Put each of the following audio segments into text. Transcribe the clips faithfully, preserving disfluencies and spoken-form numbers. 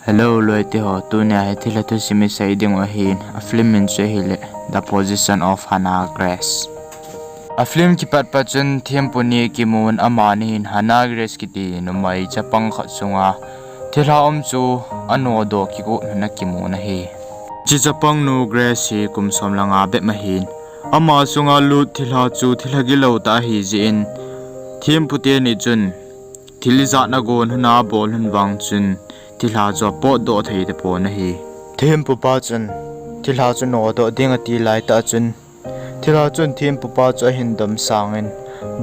Hello, loite ho, tunia hi thilha thusim isei ding u ahin, a film min chu ahile The Possession of Hannah Grace. A film kipat pat chun thempu ni kimun, amani hin Hannah Grace kiti numei chapang khat sunga thilha um chu anodoh kigot hun akimun ahi. Hiche chapang nu Grace hi kum som le nga bep ahin, ama sunga lut thilha chu thilha gilou tah ahi jeh in, thempu teni chun thil ijat agon hun abol hun vang chun thilha chu apotdoh thei tapon ahi. Thempu pa chun thilha chu nodoh ding ati laitah chun, thilha chun thempu pa chu ahin domsang in,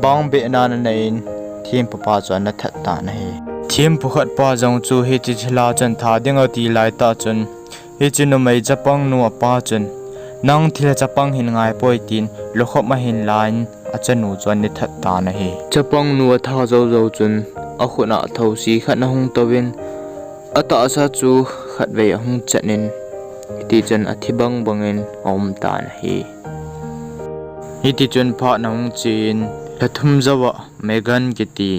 bang behna ananei in, thempu pa chu ana that tan ahi. Thempu khat pa jong chu hiche thilha chu athat ding ati laitah chun, hiche numei chapang nu apa chun, "Nang thilha chapang hin ngaipoi," tin lukhop ahin la in, achanu chu ana that tan ahi. Chapang nu athat jou jou chun, akhut a thousi khat ahung touvin, atahsa chu khatvei ahung chat in, hiti chun athi bang bang in aum tan ahi. Hiti chun phat ahung chen, lha thum jouva Megan kiti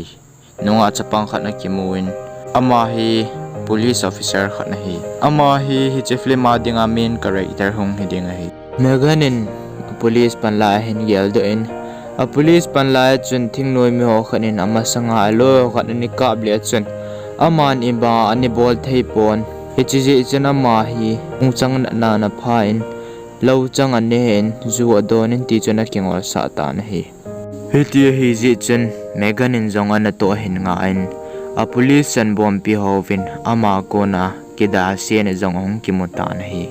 nungah chapang khat akimun, ama hi police officer khat ahi. Ama hi hiche film a dinga main character hung hi ding ahi. Megan in police panla ahin geldoh in, a police panla a chun thingnoi miho khat in amasanga aloi ho khat ana kap leh chun, aman ima ana bol thei pon. Hiche jeh chun ama hi chungchang natna ana pha in, lou chang aneh in, ju adon in, ti chun akingolsah tan ahi. Hiti ahi jeh chun Megan in jong anatoh ahin nga in, a police chanbompi houvin ama kona kidalsen jong ahung kimu tan ahi.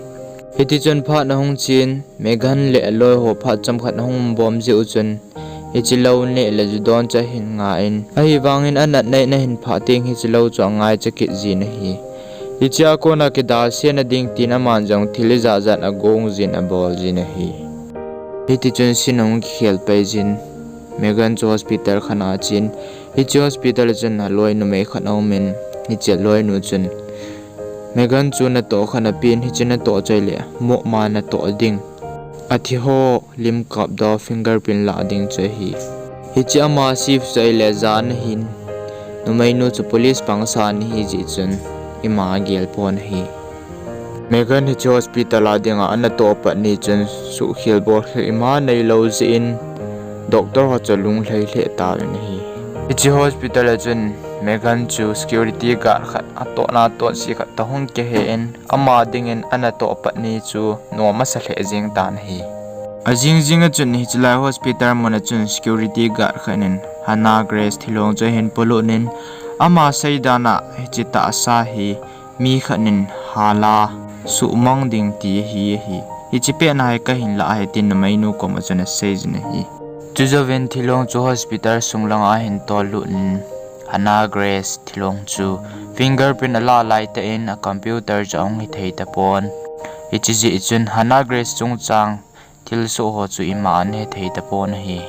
Hiti chun phat ahung chen, Megan le aloi ho phat chomkhat ahung umbom jeh u chun, hiche lou neh le ju don chu ahin nga in, ahivangin anatna in ahin phah teng hiche lou chu angaicha kit jin ahi. Hichea kona kidalsen ding tin aman jong thil ijat jat agong jin abol jin ahi. Hiti chun scene ahung kikhel pai jin, Megan chu hospital khat a achen, hiche hospital a chun aloi numei khat aumin, hiche loinu chun Megan chu natoh khat apen, hiche natoh chu ahile mohma natoh ding, athiho lim kapdoh fingerprint lah ding chu ahi. Hiche ama safe chu ahile jan ahin, numeinu chu police pangsa ana hi jeh chun ima agel pon ahi. Megan hiche hospital a dinga anatoh pat ni chun suhkhel bolkhel ima neilou jeh in, doctor ho chu alunglhai lheh tauvin ahi. Hiche hospital a chun Megan chu security guard khat atohna atohse khat toh hung kihe in, ama dingin anatoh pat ni chu nom asa lheh jeng tan ahi. Ajing jing a chun hiche lai hospital mun a chun security guard khat in Hannah Grace thilong chu ahin polut in, ama seidan a hiche tahsa hi mi khat in hala suhmang ding ti ahi ahi. Hiche pet na hi kahin lah ahi tin numeinu koma chun asei jin ahi. Chujouvin thilong chu hospital sung langa ahin tollut in, Hannah Grace thilong chu fingerprint alah laitah in a computer chu ahung hithei tapon. Hiche jeh chun Hannah Grace chungchang thilsoh ho chu ima ana hethei tapon ahi.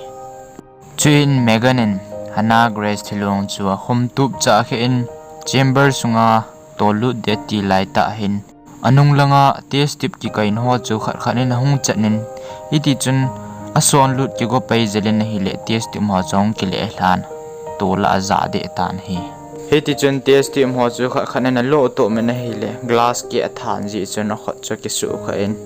Chuin Megan in Hannah Grace thilong chu akhum tupcha khen chamber sunga tollut ding ati laitah hin, anung langa test tube kikaina ho chu khat khat in ahung chat in, hiti chun asonlut kigo pai jel in ahile test tube ho chu ahung kile lhan, tol a ajah deh tan ahi. Hiti chun test tube ho chu khat khat in alo toh min ahile glass gei athan jeh chun akhut chu akisuhkhah in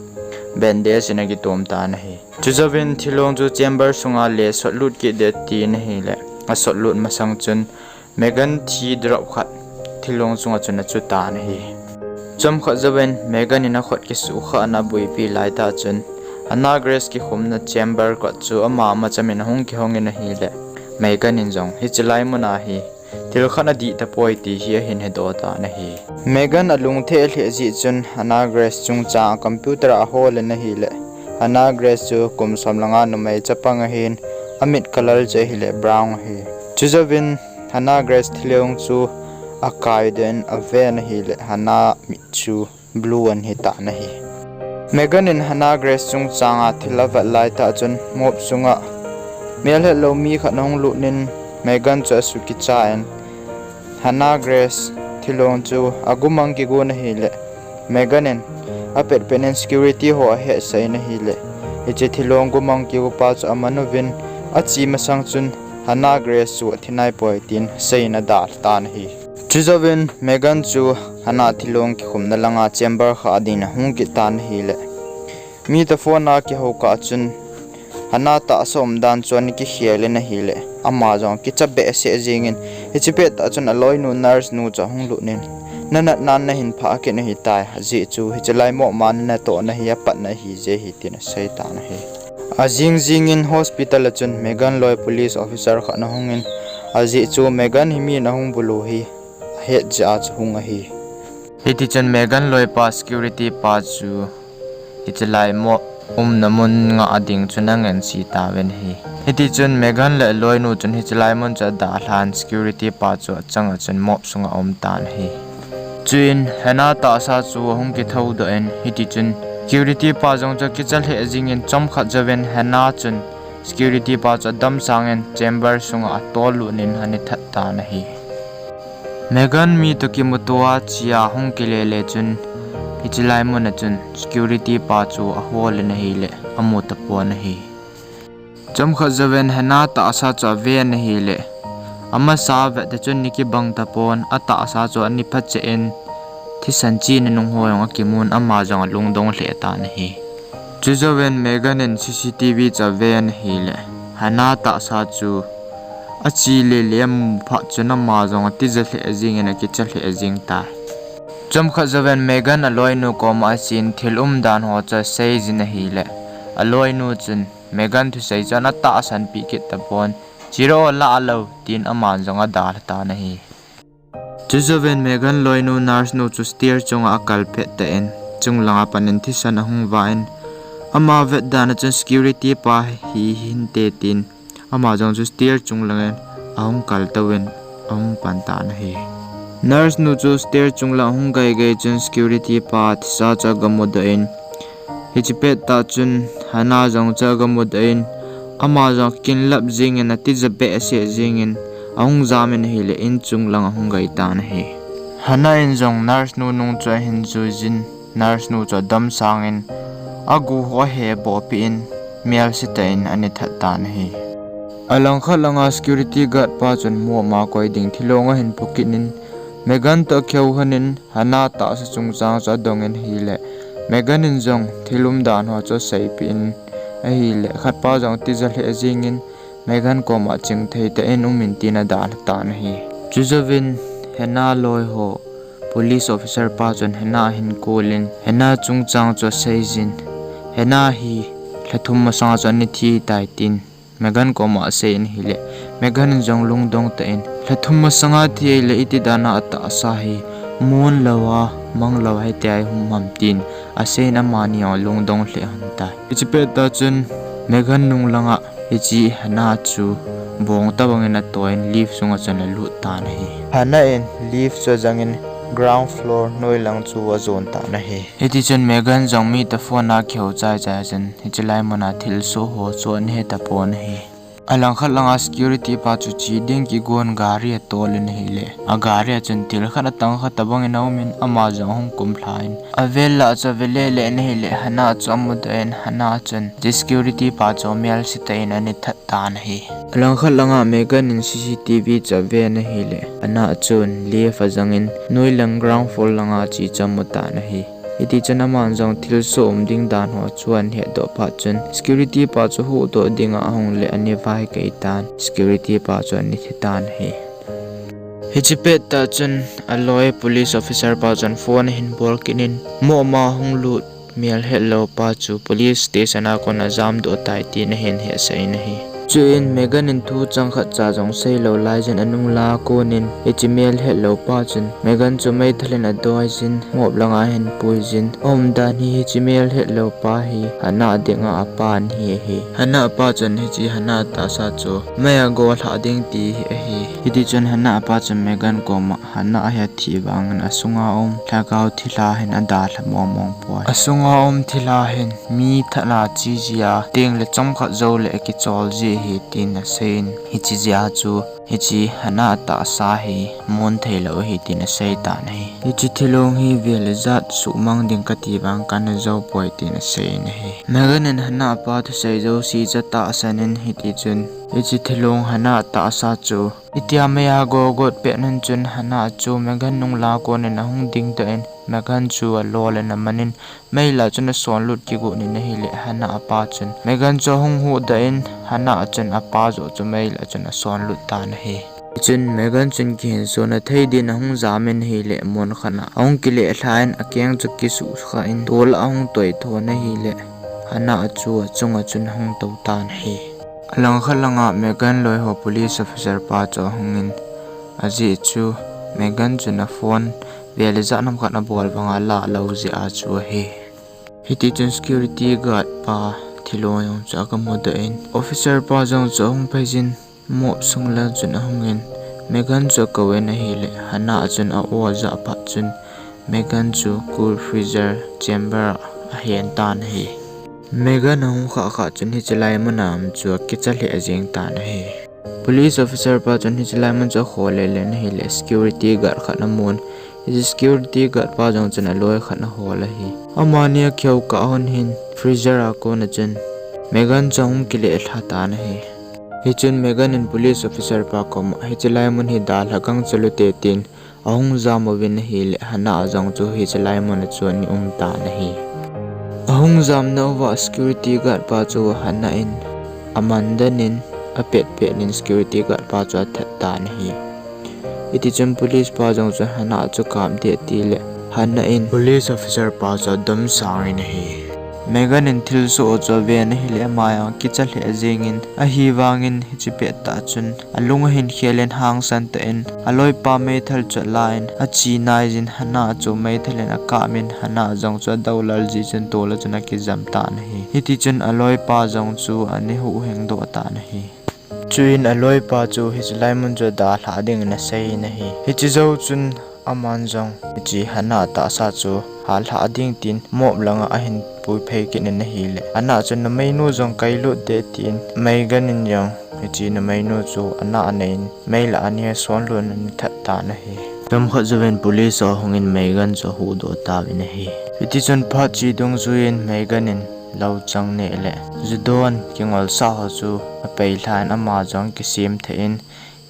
bandage in akitom tan ahi. Chujouvin thilong chu chamber sunga le sotlut kit ding atin ahile, asotlut masang chun Megan thi drop khat thilong chunga chun achu tan ahi. Chomkhat jouvin Megan in akhut kisuhkhahna abuipi laitah chun, Hannah Grace kikhumna chamber kot chu ama macham in ahung kihong in ahile, Megan in jong hiche lai muna hi thil khat adih tapoi ti hi ahin hedoh tan ahi. Megan alungthim lheh jeh chun Hannah Grace chungchang a computer a ahol in ahile, Hannah Grace chu kum som le nga numei chapang ahin, amit color chu ahile brown ahi. Chujouvin Hannah Grace thilong chu akaidoh in aven ahile, Hannah mit chu blue ana hitan ahi. Megan in Hannah Grace chungchang a thil avet laitah chun mop sunga melhetlou mi khat ahung lut in, Megan chu asukicha in, Hannah Grace thilong chu agumang kigon ahile, Megan in apetpet in security ho ahetsah in ahile, hiche thilong gumang kigopa chu amanuvin, ache masang chun Hannah Grace chu athi naipoi tin asei in adalha tan ahi. Chujouvin Megan chu Hannah thilong kikhumna langa chamber khat a dingin ahung kit tan ahile, mi toh phone a kihou kah chun Hannah tahsa umdan chu ana kikhel in ahile, ama jong kicha behseh jengin, hiche pettah chun aloinu nurse nu chu ahung lut in, "Nanatnan nahin phah kit ahitai, ajeh chu hiche lai mopma natohna hi apatna ahije hi," tin asei tan ahi. Ajing jingin hospital a chun Megan loi police officer khat ana hungin, ajeh chu Megan hi min ahung bulu hi ahet jeh a chu hung ahi. Hitichun Megan loipa security pa chu hiche lai mop umna mun ngah ding chun angense tauvin ahi. Hitichun Megan le aloinu chun hiche lai mun chu adalhan security pa chu achanga chun mop sunga aum tan ahi. Chuin Hannah tahsa chu ahung kithoudoh in, hitichun security pa jong chu akicha lheh jingin, chomkhat jouvin Hannah chun security pa chu adamsangin chamber sunga atollut in ana that tan ahi. Megan mi toh kimuto a chea hung kile le chun, hiche lai mun a chun security pa chu ahol in ahile, amu tapon ahi. Chomkhat jouvin Hannah tahsa chu aven ahile, amasa vet a chun ni kibang tapon, atahsa chu ana phache in, thisan chena nung ho jong akimun, ama jong alungdong lheh tan ahi. Chujouvin Megan in C C T V chu aven ahile, Hannah tahsa chu ache lele amu phat chun ama jong atija lheh jengin akicha lheh jeng tai. Chomkhat jouvin Megan aloinu koma achen thil umdan ho chu aseijin ahile, aloinu chun Megan thusei chu ana tahsanpeh kit tapon, "Chiro lah lou," tin aman jong adalha tan ahi. Chujouvin Megan loinu nurse nu chu stair chunga akal phat tan, chunglanga panin thisan ahung vah in, ama vetdan a chun security pa hi hinte tin, ama jong chu stair chunglangin ahung kaltouvin ahung pan tan ahi. Nurse nu chu stair chunglang ahung gai gai chun security pa thisa chu agamudoh in, hiche pettah chun Hannah jong chu agamudoh in, ama jong akinlap jengin atija behseh jengin ahung jamin ahile, in chunglang ahung gai tan ahi. Hannah in jong nurse nu nung chu ahin juijin, nurse nu chu adamsangin, agu ho ahebohpeh in, melse tah in ana that tan ahi. Alangkhat langa security guard pa chun mopma koi ding thilong ahin pukit in, Megan toh akihou lhonin, Hannah tahsa chungchang chu adongin ahile, Megan in jong thil umdan ho chu aseipeh in ahile, khatpa jong atija lheh jengin, Megan koma chingthei tah in umin tin adalha tan ahi. Chujouvin Hannah loi ho police officer pa chun Hannah ahin kolin, Hannah chungchang chu aseijin, Hannah hi lha thum masanga chu ana thi tai tin Megan koma asei in ahile, Megan in jong lungdong tah in, "Lha thum masanga thi ahile iti dan a atahsa hi mun lou a, mang lou a hitia ihum ham?" tin asei in, amani jong alungdong lheh lhon tai. Hiche pettah chun Megan nunglanga hiche Hannah chu bong tobangin atoh in lift sunga chun alut tan ahi. Hannah in lift chu ajangin ground floor noilang chu ajon tan ahi. Hitichun Megan jong mi toh phone a kihou chaichai chun hiche lai muna thilsoh ho chu ana he tapon ahi. Alangkhat langa security pa chu che ding kigon gari atolin ahile, agari a chun thil khat atang kha tobangin aumin, ama jong ahung kumlhan, avel lah chu ave lele in ahile, Hannah chu amudoh in, Hannah chun hiche security pa chu melse tah in ana that tan ahi. Alangkhat langa Megan in C C T V chu aven ahile, Hannah chun lift ajangin noilang ground floor langa che chu amu tan ahi. Hitichun aman jong thilsoh um ding dan ho chu ahetdoh phat chun security pa chu huhdoh dinga ahung le ana vaikhai tan, security pa chu ana thi tan ahi. Hiche pettah chun aloi police officer pa chun phone ahin bol kit in, mopma hung lut melhetlou pa chu police station a kona jamdoh tai tin ahin hetsah in ahi. Chuin Megan in thu changkhat cha jong seilou laiyin anunglang konin hiche melhetlou pa chun Megan chu meithal in adoijin, mop langa ahin puijin, aumdan hi hiche melhetlou pa hi Hannah dinga apa ahi ahi. Hannah pa chun hiche Hannah tahsa chu meiya golhah ding ti hi ahi. Hitichun Hannah pa chun Megan koma Hannah hi athi vangin asunga um lhagao thilha hin adalha mongmong poi. Asunga um thilha hin mi thatna che jia, tengle chomkhat joule akichol ji ahi tin aseiyin, hiche jeh a chu hiche Hannah tahsa hi mun theilou ahi tin asei tan ahi. Hiche thilong hi vel le jat suhmang ding kati vang kana jou poi tin asei in ahi. Megan in Hannah pa thusei jouse chu atahsan in hiti chun hiche thilong Hannah tahsa chu itia meiya gogot pet nun chun Hannah chu Megan nungla konin ahung dingdoh in Megan chu alol in amanin meilah chun asonlut kigot in ahile Hannah apa chun Megan chu ahung huhdoh in Hannah chun apa joh chu meilah chun asonlut tan ahi. Chun Megan chun kihinso na thei din ahung jam in ahile mun khat a ahung kileh lhan akeng chu kisuh kha in tol ahung toi thon ahile Hannah chu achunga chun ahung tou tan ahi. Alangkhat langa Megan loi ho police officer pa chu ahungin ajeh chu Megan chun aphone vel le jat nam khat abol vanga alah lou jeh a chu ahi. Hiti chun security guard pa thilong jong chu aga mudoh in officer pa jong chu ahung phei jin mop sung lang chun ahungin Megan chu akouvin ahile Hannah chun a-o ajah phat chun Megan chu cool freezer chamber a ahen tan ahi. Megan ahung khah khah chun hiche lai mun a um chu akicha lheh jeng tan ahi. Police officer pa chun hiche lai mun chu akhol lele in ahile security guard khat amun. Hiche security guard pa jong chun aloi khat ahol ahi. Amani akihou kah hon hin freezer a kona chun Megan chu ahung kileh lha tan ahi. Hichun Megan in police officer pa koma hiche lai mun hi dalha gangchal ute tin ahung jam uvin ahile Hannah jong chu hiche lai mun a chu ana um tan ahi. Ahung jamna uva security guard pa chu Hannah in aman den in apet pet in security guard pa chu athat tan ahi. Hiti chun police pa jong chu Hannah chu kap ding atile Hannah in police officer pa chu adomsang in ahi. Megan in thilsoh chu aven ahile ama jong akicha lheh jengin ahivangin hiche pettah chun alung ahin khel in hangsan tah in aloipa meithal chu alan ache nai jin Hannah chu meithal in akap in Hannah jong chu adoulal jeh chun tol a chun akijam tan ahi. Hiti chun aloipa jong chu ana huhhing doh tan ahi. Chuin aloipa chu hiche lai mun chu adalhah dingin asei in ahi. Hiche jou chun aman jong hiche Hannah tahsa chu halhah ding tin mop langa ahin puiphei kit in ahile Hannah chun numeinu jong kailut ding tin Megan in jong hiche numeinu chu ana anei in meilah a ana sonlut in ana that tan ahi. Chomkhat jouvin police ho ahungin Megan chu ahuhdoh tauvin ahi. Hiti chun phat che dungjuiyin Megan in louchang neh le judon kingolsah ho chu apei lhan ama jong kisem thei in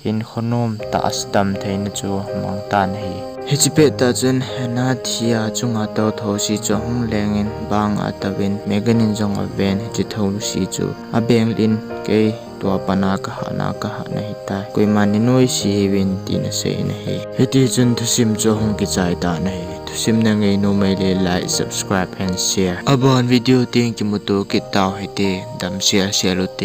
hinkho nom tah a sadam theina chu amang tan ahi. Hiche pettah chun Hannah thi a chunga tou thousi chu ahung lengin banga atouvin Megan in jong aven hiche thousi chu abenglin kei tua pana kahatna kahatna ahitai. Koiman nei nuisat hih uvin tin asei in ahi. Hiti chun thusim chu ahung kichai tan ahi. Thusim na ngei nom uleh like, subscribe and share. Aban video teng kimuto kit tau hite, damsel sel ute.